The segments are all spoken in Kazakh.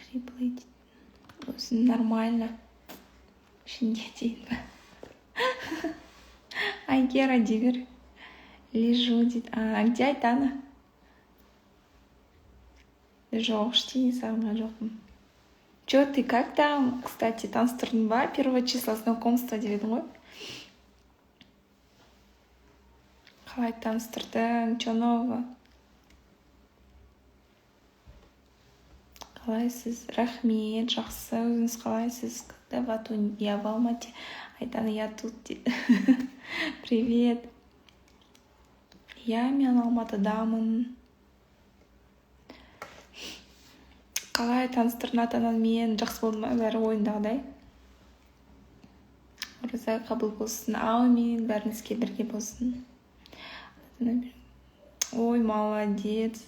Хриплый дейді. Өзің нормально. Ішінде дейін ба? Айгера дей бер. Лежу дейді. А где Айтана? Жоқ, ештеңе сағынған жоқпын. Че ты, как там? Кстати, таныстырдың ба? Первого числа знакомства деп едің ғой. Қалай таныстырдың? Че нового? Қалайсыз? Рахмет, жақсы. Өзіңіз қалайсыз? Когда в Ату? Я в Алмате. Айтана, я тут дейді. Привет. Я мен Алматыдамын. Қалай таныстырдың ата анаңмен? Жақсы болды ма? Бәрі ойыңдағыдай? Ораза қабыл болсын. Әумин. Бәріңізге бірге болсын. Ой, молодец.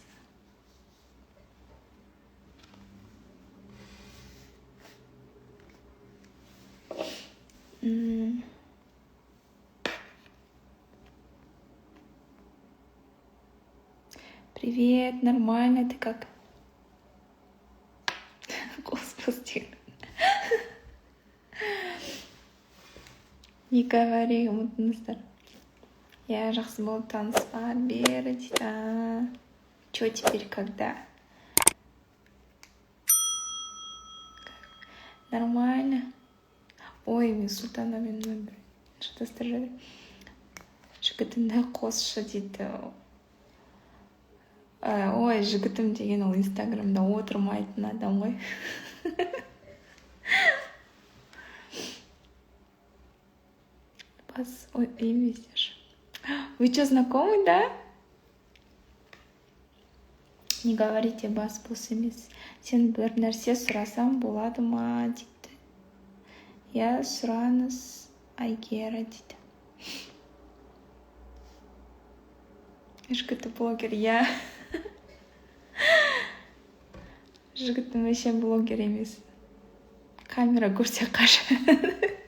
Привет, нормально, ты как? Господи. Не говори, ұмыттыңыздар. Я жақсы болып танысқан бері дейді. Че теперь, когда? Нормально. Ой, мен Сұлтанамен номер шатастырып жатыр. Жігітіңді қосшы дейді. Ой, жігітім деген ол Инстаграмда отырмайтын адам ғой. Бас, ой, емес. Вы что, знакомы, да? Не говорите, бас бос емес. Сен бір нәрсе сұрасам болады ма дейді. Я сұраңыз, Айгера дейді. Жігіті блогер, я. Жігітім вообще блогер емес. Камера көрсе қашады.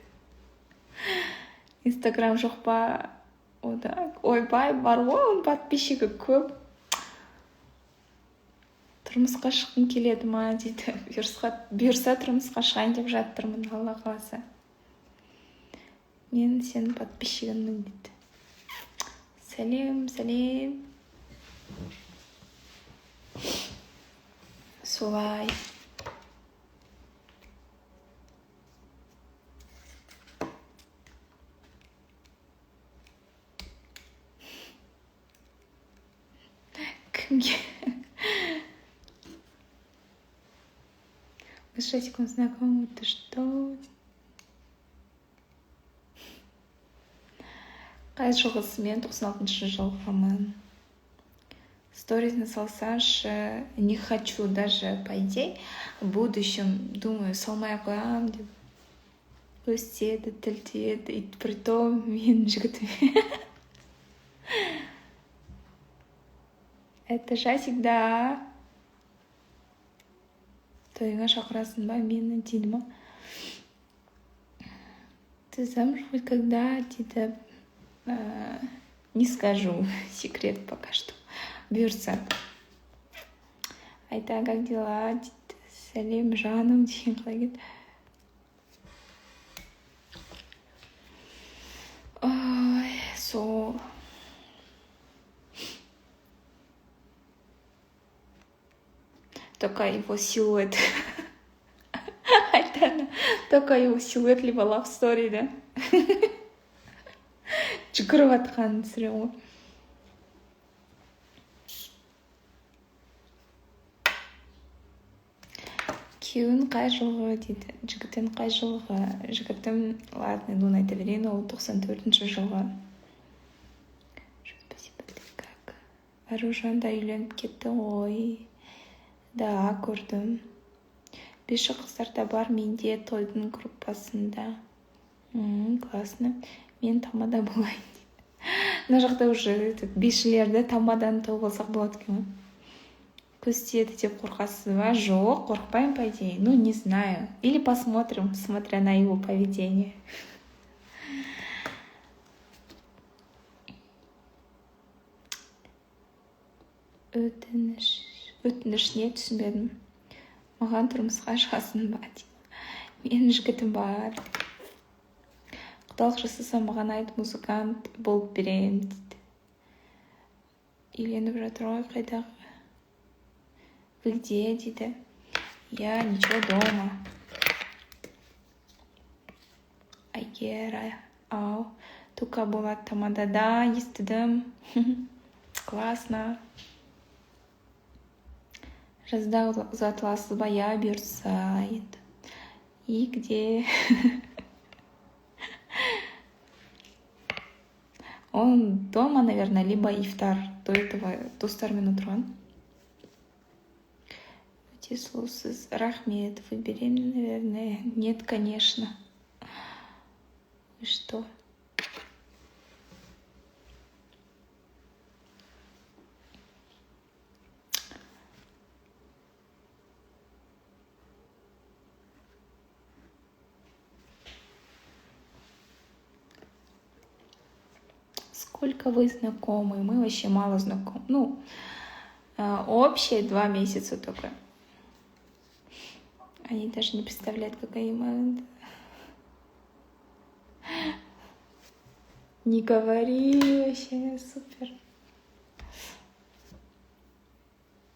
Инстаграм жоқ па? Ода, ойбай, бар ғой, оның подписчигі көп. Тұрмысқа шыққым келеді ма дейді. Бұйырса тұрмысқа шығайын деп жатырмын, Алла қаласа. Мен сенің подписчигіңмін дейді. Сәлем, сәлем. Солай. Кімге? Вы с Шасиком знакомы? Ты что? Қай жылғысы? Мен 96 жылғымын. Сторизін салсашы. Не хочу даже, по идее. В будущем, думаю, салмай ақ қоямын деп. Өстеді, тілдеді. И притом менің жігітім. Это Жасик, да. Тойыңа шақырасың ба мені дейді ма? Ты замуж хоть когда дейді? Не скажу, секрет пока что. Бұйырса. Айта, как дела дейді. Сәлем, жаным деген қалай кетті? Ой, сол. Только его силуэт. Айтана, только его силуэт, либо love story, да? Жүгіріп жатқанын түсіремін ғой. Күйеуің қай жылғы дейді. Жігітің қай жылғы? Жігітім, ладно, оны айта берейін, ол 94 жылғы. Спасибо, ты как? Аружан да үйленіп кетті ғой. Да, көрдім. Биші қыздар да бар менде тойдың группасында. Классно. Мен тамада болайын дейді. Мына жақта уже этот бишілерді тамадан тауып алсақ болады екен ғой. Көз тиеді деп қорқасыз ба? Жоқ, қорықпаймын, по идее. Ну, не знаю. Или посмотрим, смотря на его поведение. Өтініш. Өтініш не, түсінбедім. Маған тұрмысқа шығасың ба дейді. Менің жігітім бар. Құдалық жасасам, маған айт, музыкант болып беремін дейді. Үйленіп жатыр ғой, қайдағы. Вы где дейді. Я ничего, дома. Айгера ау, тука болады тамада да, естідім. Классно. Жазда ұзатыласыз ба? Иә, бұйыртса енді. И где? Он дома, наверное, либо ифтар. До этого достарымен отырған. Өте сұлусыз. Рахмет. Вы беременны, наверное? Нет, конечно. Вы что? Сколько вы знакомы? Мы вообще мало знакомы. Ну, общие 2 месяца только. Они даже не представляют, какая им. Не говори вообще, супер.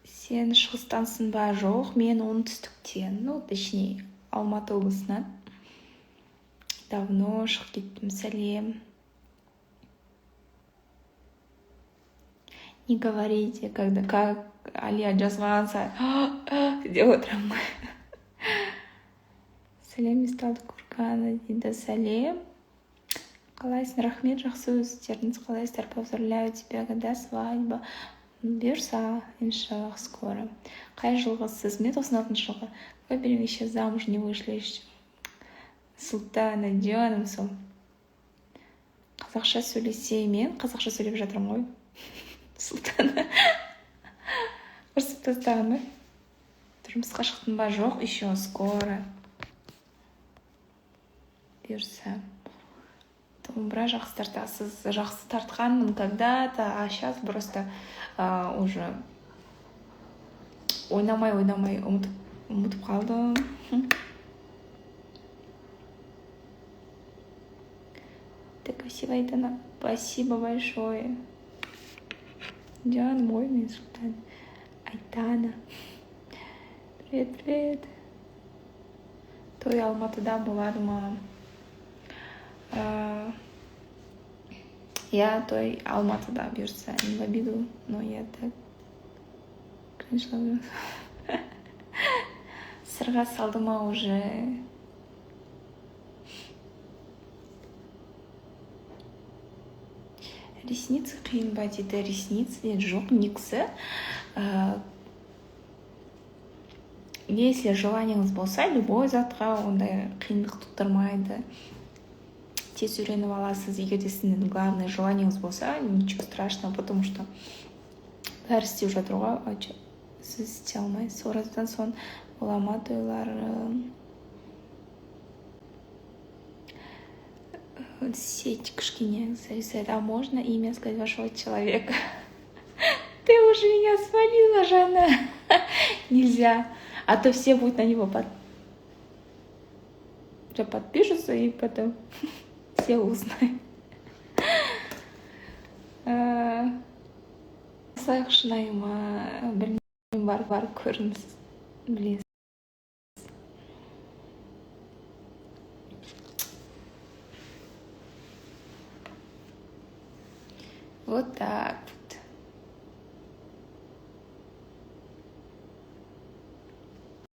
Сен шығыстансың ба? Жоқ, мен оңтүстіктен, ну, точнее, Алматы облысынан. Давно шығып кеттім, сәлем. Не говорите, когда как Алия жазған сайын деп отырамын ғой. Сәлем из Талдықорғана дейді. Сәлем. Қалайсың? Рахмет, жақсы, өздеріңіз қалайсыздар? Поздравляю тебя, когда свадьба? Бұйырса, иншаллах, скоро. Қай жылғысыз? Мен 96-жылғы. Выберем, еще замуж не вышли еще. Сұлтана, жаным сол. Қазақша сөйлесе, мен қазақша сөйлеп жатырмын ғой. Сұлтана. Ұрсып тастаған ба? Тұрмысқа шықтың ба? Жоқ, еще скоро. Бұйырса. Домбыра жақсы тартасыз. Жақсы тартқанмын когда-то, а сейчас просто уже ойнамай ойнамай ұмытып қалдым. Ты красивая, Айтана. Спасибо большое. Жаным ой, мен Сұлтан. Айтана. Привет, привет. Той Алматыда болады ма? Я той Алматыда, бұйыртса, не в обиду, но я так кринж ловлю. Сырға салды ма уже? Ресницы қиын ба дейді. Ресницы жоқ, негізі. Если желаниеңіз болса, любой затқа ондай қиындық тудырмайды. Тез үйреніп аласыз. Егер де сіздің главное желаниеңіз болса, ничего страшного, потому что бәрі істеп жатыр ғой, сіз істей алмайсыз. Оразадан соң бола ма тойлар? Сеть кішкене зависает. А можно имя сказать вашего человека? Ты уже меня свалила, жена. Нельзя. А то все будут на него подпишутся и потом все узнают. Осылай шынайы ма? Білмеймін, барып барып көріңіз. Білесіз. Вот так.